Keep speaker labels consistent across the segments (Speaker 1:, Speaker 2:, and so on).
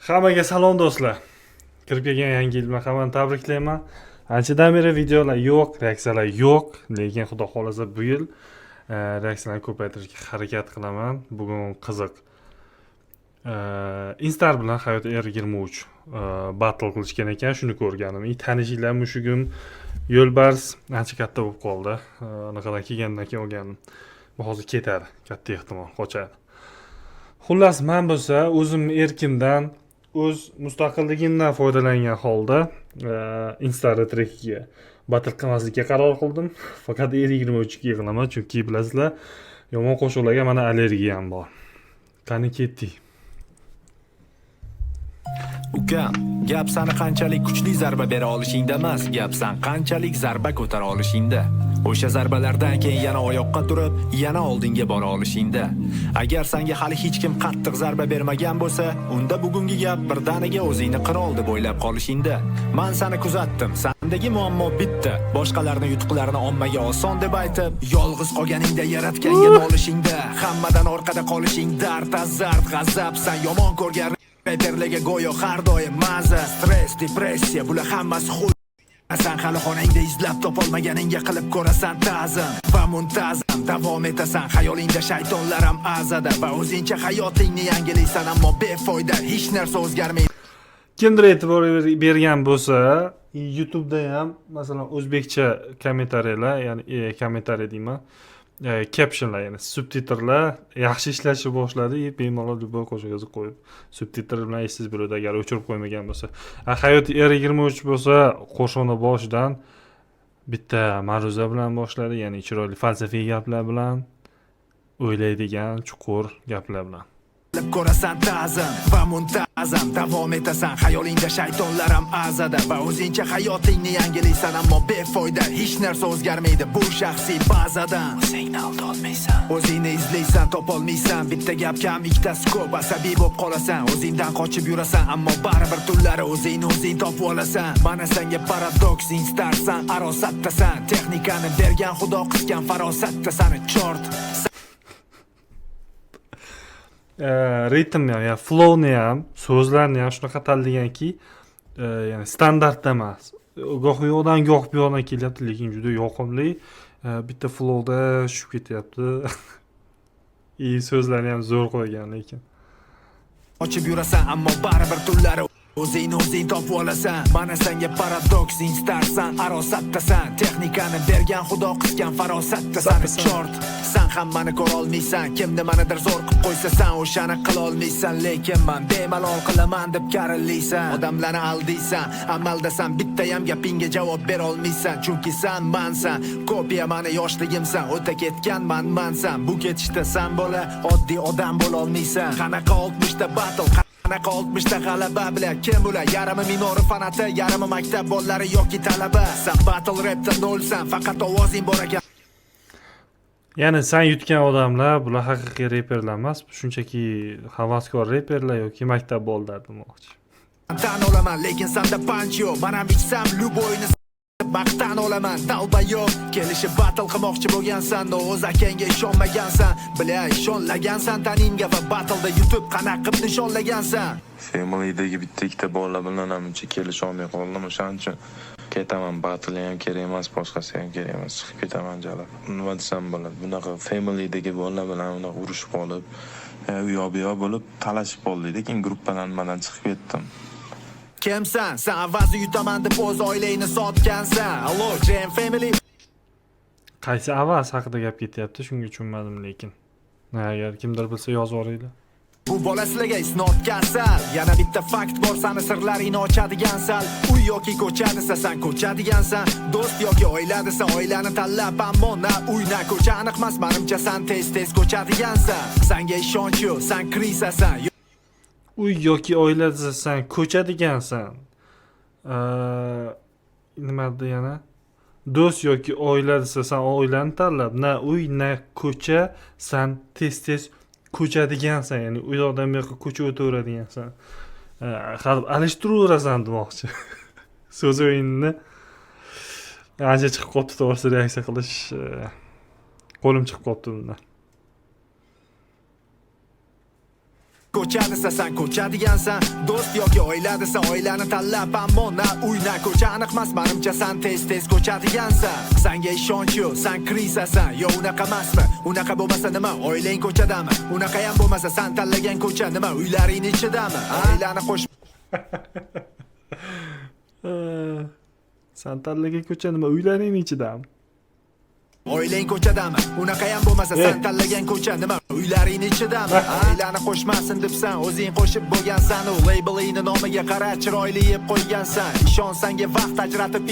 Speaker 1: Hammaga salom, do'stlar. Kirib kelgan yangi yil bilan hammani tabriklayman. Anchadan beri videolar yo'q, reaksiyalar yo'q, lekin Xudo xohlasa bu yil reaksiyalarni ko'paytirishga harakat qilaman. Bugun qiziq. Instar bilan Hayot R23 battle qilishgan ekan, shuni ko'rganim. И tanishinglar mushugim Yo'lbars ancha katta bo'lib qoldi. Anaqadan kelgandan keyin olganim. Bu hozir ketadi, katta ehtimol qochadi. Xullas, men bo'lsa o'zim erkimdan, o'z mustaqilligimdan foydalangan holda Instar trekiga battle qilmaslikka qaror qildim. Faqat R23 ga qilaman, chunki bilasizlar, yomon qo'shiqlarga mana allergiyam bor. Qani, ketdik.
Speaker 2: Ukam, gap sani qanchalik kuchli zarba bera olishingda emas, gap san qanchalik zarba ko'tara olishingda. O'sha zarbalardan keyin yana oyoqqa turib, yana oldinga bora olishingda. Agar sanga hali hech kim qattiq zarba bermagan bo'lsa, unda bugungi gap birdaniga o'zingni qirol deb o'ylab qolishingda. Man seni kuzatdim. Sandagi muammo bitta. Boshqalarning yutuqlarini ommaga oson deb aytib, yolg'iz qolganingda yaratganga nolishingda, hammadan orqada qolishing dard, azart, g'azab, san yomon ko'rgan reperlarga go'yo har doim maza, stress, depressiya, bular hammasi xuy. San hali xonangda izlab topolmaganingga qilib ko'rasan ta'zim va muntazam davom etasan, xayolingda shaytonlar ham azada va o'zingcha hayotingni yangilaysan, ammo befoyda, hech narsa o'zgarmaydi.
Speaker 1: Kimdir e'tibor bergan bo'lsa, YouTube'da ham masalan o'zbekcha kommentariyalar, ya'ni kommentariya deyman, captionlar, ya'ni subtitrlar yaxshi ishlashni boshladi и bemalol любой qo'shiq yozib qo'yib, subtitr bilan eshitsangiz bo'ladi, agar o'chirib qo'ymagan bo'lsa. Hayot R23 bo'lsa qo'shiqni boshidan bitta ma'ruza bilan boshladi, ya'ni chiroyli falsafiy gaplar bilan, o'ylaydigan chuqur gaplar bilan.
Speaker 2: Qilib ko'rasan ta'zim va muntazam davom etasan, xayolingda shaytonlar ham azada va o'zingcha hayotingni yangilaysan, ammo befoyda, hech narsa o'zgarmaydi bu shaxsiy bazadan. O'zingni aldolmaysan, o'zingni izlaysan, topolmaysan. Bitta gap kam, ikkitasi ko'p, asabiy bo'lib qolasan, o'zingdan qochib yurasan, ammo baribir tunlari o'zingni o'zing topib olasan. Mana senga paradoks: instarsan, arosatdasan, texnikani bergan Xudo qisgan farosatda sani chort.
Speaker 1: Ritmni ham, ya'ni flowni ham, so'zlarni ham shunaqa tanlaganki, ya'ni standartda emas, goh u yoqdan, goh bu yoqdan kelyapti, lekin juda yoqimli, bitta flowda tushib ketyapti и so'zlarni ham zo'r qo'ygan lekin.
Speaker 2: Qochib yurasan, ammo baribir tunlari o'zingni o'zing topib olasan. Mana senga paradoks: instarsan, arosatdasan, texnikani bergan Xudo qisgan farosatda sani chort. San hammani ko'rolmaysan, kim nimanidir zo'r qilib qo'ysa, san o'shani qilolmaysan, lekin man bemalol qilaman deb karillaysan, odamlarni aldiysan, amalda san bittayam gapingga javob berolmaysan, chunki san mansan, kopiya mani yoshligimsan, o'ta ketgan man mansan. Bu ketishda san bola oddiy odam bo'lolmaysan. Qanaqa 60 ta battle, qanaqa 60 ta g'alaba bilan? Kim bular? Yarmi Minori fanati, yarmi maktab bolalari yoki talaba. San battle rapda nolsan, faqat ovozing bor ekan.
Speaker 1: Ya'ni san yutgan odamlar bular haqiqiy reperlar emas, shunchaki havaskor reperlar yoki maktab bolalari demoqchi.
Speaker 2: Tan olaman, lekin sanda punch yo'q. Man ham ichsam любойni maqtan olaman, долбоёб. Kelishib battle qilmoqchi bo'lgansan, но o'z akangga ishonmagansan. Бля, ishonlagansan taningga va battleda yutib qanaqa qilib nishonlagansan?
Speaker 3: Family'dagi bitta ikkita bolalar bilan ham uncha kelisholmay qoldim, o'shaning uchun ketaman. Battle ham kerak emas, boshqasi ham kerak emas, chiqib ketaman jalab. Nima desam bo'ladi, bunaqa family'dagi bolalar bilan unaqa urushib qolib, u yoq bu yoq bo'lib talashib qoldik, keyin gruppadan nimadan chiqib ketdim.
Speaker 2: Kimsan san? Avazi yutaman deb o'z oilangni sotgansan. Allo, Jam Family.
Speaker 1: Qaysi avaz haqida gap ketyapti, shunga tushunmadim lekin. Agar kimdir bilsa, yozib yuboringlar.
Speaker 2: Bu bola sizlarga isnod kasal. Yana bitta fakt bor, sani sirlaringni ochadigan sal. Uy yoki ko'cha desa, san ko'cha degansan. Do'st yoki oila desa, oilani tanlab, ammo na uy, na ko'cha aniqmas. Manimcha, san tez tez ko'chadigansan. Sanga ishonch yo'q, san крыса san.
Speaker 1: Uy yoki oila desa, san ko'cha degansan. Nima dedi yana? Do'st yoki oila desa, san oilani tanlab, na uy, na ko'cha, san tez tez ko'chadigansan, ya'ni u yoqdan bu yoqqa ko'chib o'taveradigansan, hali alishtiraverasan demoqchi. So'z o'yinini ancha chiqib qolibdi, to'g'risi, reaksiya qilish qo'lim chiqib qolibdi bundan.
Speaker 2: Ko'cha desa, san ko'cha degansan. Do'st yoki oila desa, oilani tanlab, ammo na uy, na ko'cha aniq emas. Manimcha, san tez tez ko'chadigansan. Sanga ishonch yo'q, san крыса san. Yo, unaqa emasmi? Unaqa bo'lmasa nima, oilang ko'chadami? Unaqa ham bo'lmasa, san tanlagan ko'cha nima, uylaringni ichidami? Oilani qo'sh
Speaker 1: San tanlagan ko'cha nima, uylaring ichidami?
Speaker 2: Oilang ko'chadami? Unaqa ham bo'lmasa, san tanlagan ko'cha nima, uylaringni ichidami? Oilani qo'shmasin debsan, o'zing qo'shib bo'lgansan. U labelingni nomiga qara, chiroyli yeb qo'ygansan. Ishon, sanga vaqt ajratib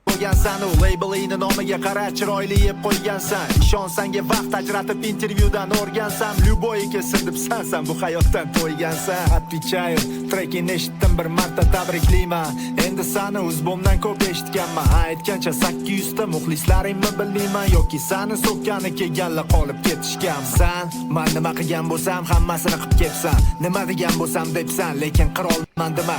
Speaker 2: bo'lgansan. U labelingni nomiga qara, chiroyli yeb qo'ygansan. Ishon, sanga vaqt ajratib intervyudan o'rgansam, любой kelsin debsan, san bu hayotdan to'ygansan. Отвечаю, trekingni eshitdim bir marta, tabriklayman. Endi sani uzbomdan ko'p eshitganman. Aytgancha 800 ta muxlislaringmi, bilmayman, yoki sani so'kkani kelganlar qolib ketishgan. San man nima qilgan bo'lsam, hammasini qilib ketsan. Nima degan bo'lsam debsan, lekin qirolman dema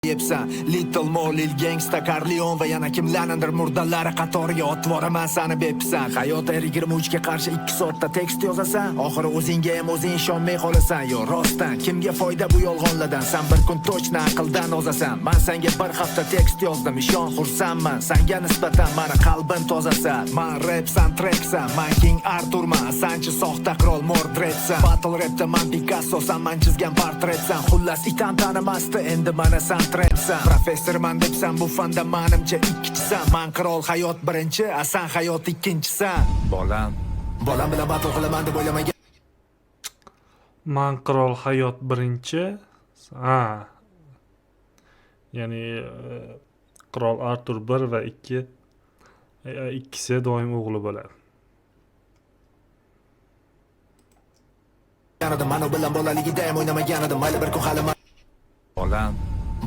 Speaker 2: yebsan. Little Mo, Lil Gangsta, Corleone va yana kimlarnidir murdalari qatoriga otvoraman sani bepsan. Hayot R23 ga qarshi 2 soatda tekst yozasan, oxiri o'zingga ham o'zing ishonmay qolasan. Yo, rostdan kimga foyda bu yolg'onlardan? San bir kun точно aqldan ozasan. Man sanga bir hafta tekst yozdim, ishon, xursandman. Sanga nisbatan mani qalbim tozasan. Man repsan, treksan, man King Arthurman, sanchi soxta qirol Mordredsan. Battle rapda man Picasso, san man chizgan portretsan. Xullas, itam tanimasdi, endi mana san trepsan. Professorman debsan, bu fanda manimcha ikkichisan. Man qirol hayot birinchi, a san hayot ikkinchisan. Bolam, bolam bilan battle qilaman deb o'ylamagan.
Speaker 1: Man qirol hayot birinchi. Ha. Ya'ni qirol Artur 1 va 2, ikkisi doim o'g'li bo'ladi.
Speaker 2: Edim, mani bilan bolaligida ham o'ynamagan edim. Mayli, bir kun hali bolam,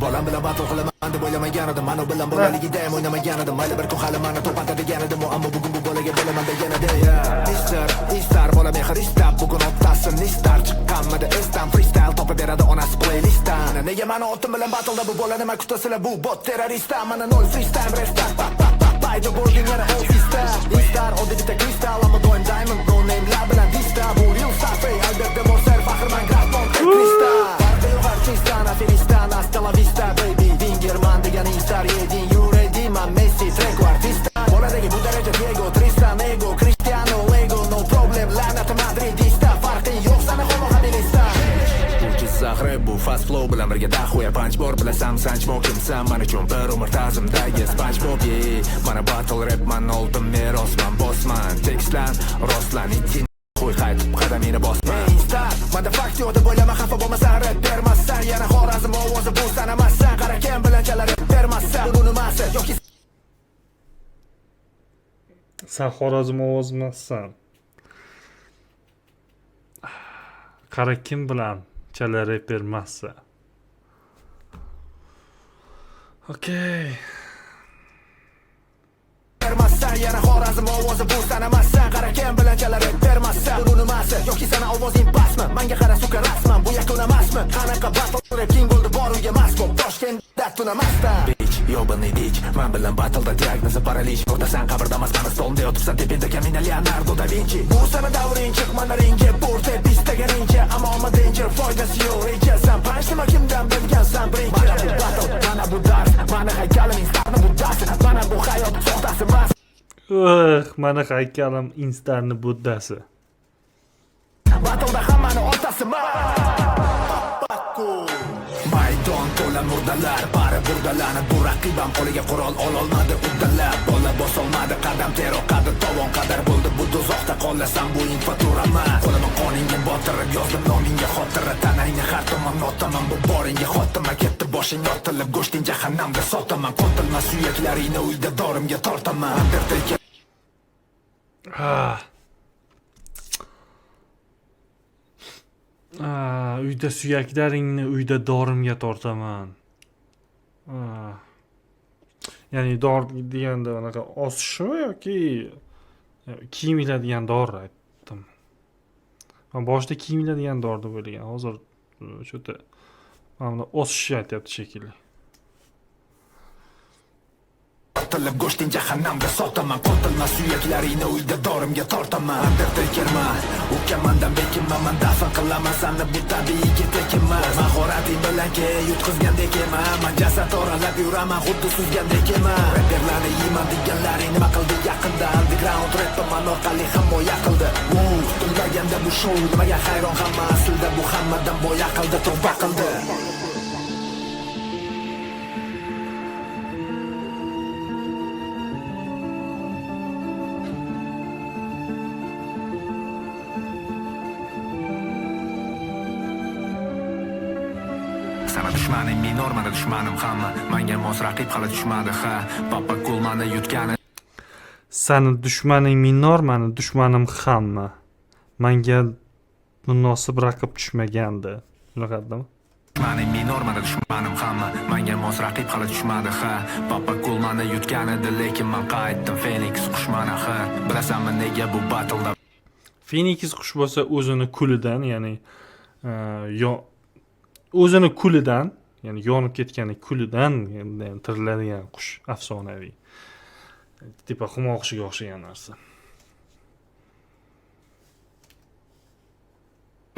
Speaker 2: bolam bilan battle qilaman deb o'ylamagan edim. Mani bilan bolaligida ham o'ynamagan edim. Mayli, bir kun hali mani topadi degan edim. Ammo bugun bu bolaga bo'laman degan edi. Yeah. Istar, istar bola mehr istab, bugun otasini istar. Chiqqanmidi esdan, freestyle topib beradi onasi playlistdan. Nega mani otim bilan battleda bu bola, nima kutasizlar, bu bot terroristdan. Mana nol freestyle restart, pa pa pa paydo bo'lding yana ofisda. Istar oddiy bitta kristal, ammo doim diamond, no namelar bilan dista. Bu real stuff, ey, Albert de Morser, faxrman, Graf Monte Cristo. Farqi yo'q artistdan, aferistdan, hasta la vista baby. Vingerman degan instar yeding, you ready, man Messi, treko artista. Boladagi bu daraja Diego, Tristan, Ego, Cristiano, Lego, no problem, la'nati madridista. Farqing yo'q sani homo habilista. Bu Jizzax rap, bu fast flow bilan birga дохуя punch bor, bilasan, sanchmo kimsan, man uchun bir umr ta'zimdagi SpongeBob, yeah. Mana battle rap, man oldim merosman, bosman, tekstlan, rostlan, иди qo'y, qaytib qadamingni bosma. Insta, manda fakt yo'q deb o'ylama, xafa bo'lmasan, rap bermassan. Yana Xorazm ovozi bu sanamassan. Qara, kim bilan chala rap bermassan. Buni nimasi yoki
Speaker 1: San Xorazm ovozi emassan. Qara, kim bilan chala reper emassan. Okey.
Speaker 2: bermassan. Yana Xorazm ovozi bu sanamassan. Qara, kim bilan chala rap bermassan. Buni nimasi yoki sana ovozing pastmi? Manga qara, сука, rasman bu yakun emasmi? Qanaqa battle rap king bo'ldi bor uyga mast bo'p Toshkentda tunamasdan. Bitch, ёбаный дичь. Man bilan battleda diagnozi paralij. Murdasan, qabrda emas, mani stolda yotibsan. Tependa kamina Leonardo da Vinci. Bu sani davring, chiqma ringga. Porte istaganingcha, ammo omma danger, foydasi yo'q reja. San punch nima, kimdan bilgansan birinchi? Mana bu battle, mana bu dars. Mani haykalim instarni buddasi. Mana bu hayot soxtasi emas.
Speaker 1: Ugh, mana haykalim instarni buddasi.
Speaker 2: Battleda hammani otasi. Maydon to'la murdalar, bari burdalanib. Bu raqibam qo'liga qurol ololmadi uddalab. Bola bosolmadi qadam, teroqadi tovon qadar bo'ldi. Bu do'zaxda qolasan, bu fatura emas. Qo'limni qoningga botirib yozdim nomingga xotira. Tanangni har tomon otaman, bu boringga xotima. Ketdi boshing otilib, go'shting jahannamda sotaman. Qotilma, suyaklaringni uyda dorimga tortaman. Undertaker.
Speaker 1: Ah. Ah, uyda suyaklaringni uyda dorimga tortaman. Ah. Ya'ni dor deganda anaqa osishmi yoki kiyim iladigan dori aytdim. Man boshida kiyim iladigan dor deb o'ylagan. Hozir что-то mana buni osishni aytyapti shekilli.
Speaker 2: Otilib go'shting jahannamga sotaman. Qotilma suyaklaringni uyda dorimga tortaman. Undertakerman, ukamandan bekinman, man dafn qilaman sani, bu tabiiy ketekinman. Mahorating bilan keyin yutqizgandek eman. Man jasad oralab yuraman xuddi suzgandek eman. Reperlarni yeyman deganlaring nima qildi yaqinda? Underground rappa man orqali himoya qildi. Wow, kutilmaganda bu shou, nimaga hayron hamma? Aslida bu hammadan boya qildi, tavba qildi. Sana dushmaning minor, mana dushmanim hamma. Manga mos raqib hali tushmadi, ha. Papa Kul mani yutgani
Speaker 1: Sani dushmaning minor, mani dushmanim hamma. Manga munosib raqib tushmagandi. Shunaqadimi?
Speaker 2: Dushmaning minor, mana dushmanim hamma. Manga mos raqib hali tushmadi, ha. Papa Kul mani yutgan edi, lekin man qaytdim Feniks qushman axir. Bilasanmi nega bu battleda
Speaker 1: Feniks qush bo'lsa o'zini kulidan, ya'ni yo o'zini kulidan, ya'ni yonib ketgani kulidan ya'ni tiriladigan qush afsonaviy. Типа humo qushiga o'xshagan narsa.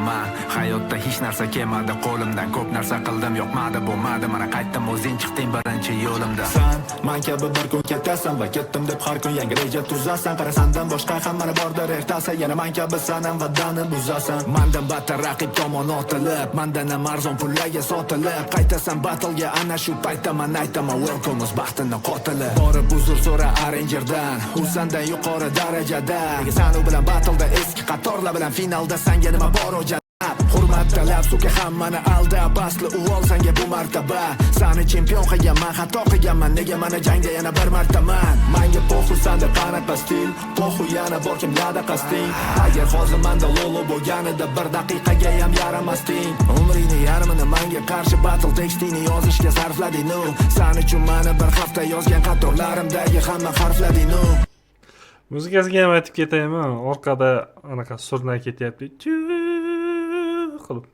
Speaker 2: Man hayotda hech narsa kelmadi qo'limdan, ko'p narsa qildim, yoqmadi, bo'lmadi, mana qaytdim, o'zing chiqding birinchi yo'limda.
Speaker 4: San man kabi bir kun ketasan va ketdim deb har kun yangi reja tuzasan. Qarasandan boshqa hammani bordir ertasi, yana man kabi sanam va'dani buzasan.
Speaker 2: Mandan battar raqib tomon otilib, mandan ham arzon pullarga sotilib, qaytasan battlega ana shu paytda man aytaman welcome o'z baxtini qotili. Borib uzr so'ra Arrangerdan, u sandan yuqori darajada. Nega san u bilan battleda eski qatorlar bilan finalda sanga nima bor o'ja? Hurmat talab, сука, hammani aldab, asli uvol sanga bu martaba. Sani chempion qilganman, xato qilganman, nega mana jangda yana bir martaman.
Speaker 4: Manga похуй sanda qanaqa stil, похуй yana bor kimlarda qasding. Agar hozir manda Lolo bo'lganida bir daqiqaga ham yaramasding.
Speaker 2: Umringni yarmini manga qarshi battle tekstingni yozishga sarflading nu. San uchun mani bir hafta yozgan qatorlarimdagi hamma harflading nu.
Speaker 1: Muzikasiga ham aytib ketaymi? Orqada anaqa surnay ketyapti. Qilib.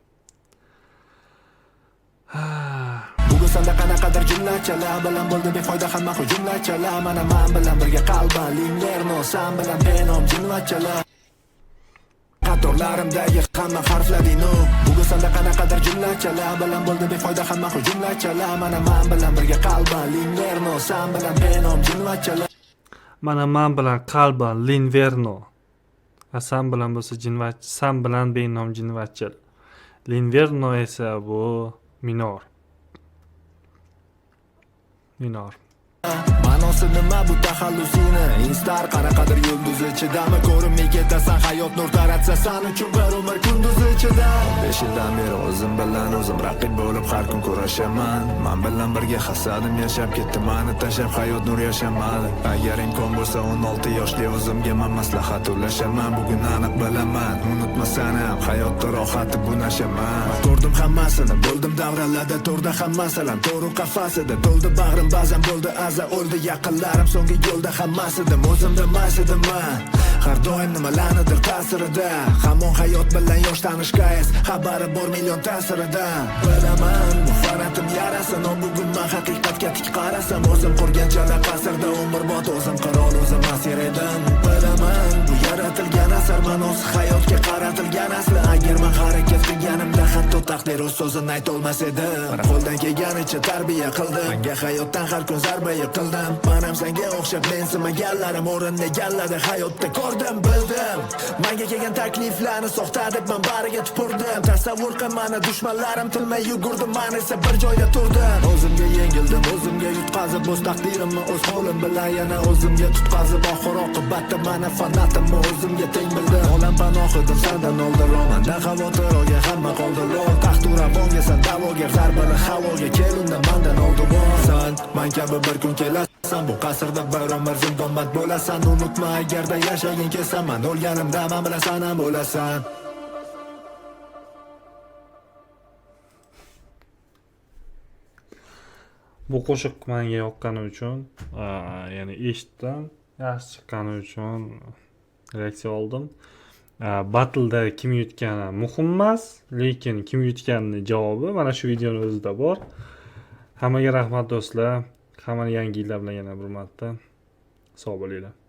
Speaker 4: Bugun sanda qanaqadir jumlachalar bilan bo'ldi befoyda hamma hujumlachalar. Mana man bilan birga qalban Linverno, san bilan benom jinvachalar.
Speaker 2: Qatorlarimdagi hamma harflading nu. Bugun sanda qanaqadir jumlachalar bilan bo'ldi befoyda hamma hujumlachalar. Mana man bilan birga qalban Linverno, san bilan benom jinvachalar.
Speaker 1: Mana man bilan qalban Linverno. Ha, san bilan bo'lsa jinvach, san bilan benom jinvachil. Linverno esa bu minor. Minor.
Speaker 4: Ma'nosi nima bu taxallusini? Instar qanaqadir yulduz ichidami? Ko'rinmay ketasan, hayot nur taratsa san uchun bir umr kunduz ichida.
Speaker 2: 5 yildan beri o'zim bilan o'zim raqib bo'lib har kun kurashaman. Man bilan birga hasadim yashab ketdi, mani tashlab hayot nur yashamadi. Agar imkon bo'lsa 16 yoshli o'zimga man maslahat ulashaman. Bugun aniq bilaman, unutmasan ham hayotda rohati bu nashaman.
Speaker 4: Ko'rdim hammasini, bo'ldim davralarda to'rda ham masalan, to'ru qafasida to'ldi bag'rim, ba'zan bo'ldi aza, o'ldi yaqinlarim so'nggi yo'lda hammasidim, o'zimda emas edim man. Har doim nimalarnidir ta'sirida, hamon hayot bilan yosh tanishgayiz, xabari bor million ta'siridan. Bilaman bu fanatim yarasi, no bugun man haqiqatga tik qarasam, o'zim qurgan chala qasrda umrbod o'zim qirol, o'zim asir edim. Bilaman bu yaratilgan asar, man o'z hayotga qaratilgan asli. Agar man harakat qilganimda hatto taqdir o'z so'zini aytolmas edi. Mana qo'ldan kelganicha tarbiya qildim, manga hayotdan har kun zarba yiqildim. Man ham senga o'xshab mensimaganlarim o'rinni egalladi, hayotda ko'rdim, bildim. Manga kelgan takliflarni soxta deb man bariga tupurdim. Tasavvur qil mani dushmanlarim tilmay yugurdi, man esa bir joyda turdim.
Speaker 2: O'zimga yengildim, o'zimga yutqazib, o'z taqdirimni o'z qo'lim bilan yana o'zimga tutqazib, oxir oqibatda mana fanatimni o'zimga teng bildim. Olam panohidim sandan oldinroq, mandan xavotir olgan hamma qoldi lol. Taxt uravonga san da'vogar, zarbani havoga kel unda mandan oldin. San man kabi bir kun kelasan, bu qasrda bir umr zindonband bo'lasan. Unutma agarda yashaging kelsa, man o'lganimda man bilan san ham o'lasan.
Speaker 1: Bu qo'shiq menga yoqqani uchun, ya'ni eshitdim, yaxshi chiqqani uchun reaksiya oldim. Battleda kim yutgani muhim emas, lekin kim yutganini javobi mana shu videoni o'zida bor. Hammaga rahmat do'stlar. Hammani yangi yillar bilan yana bir marta. Sog' bo'linglar.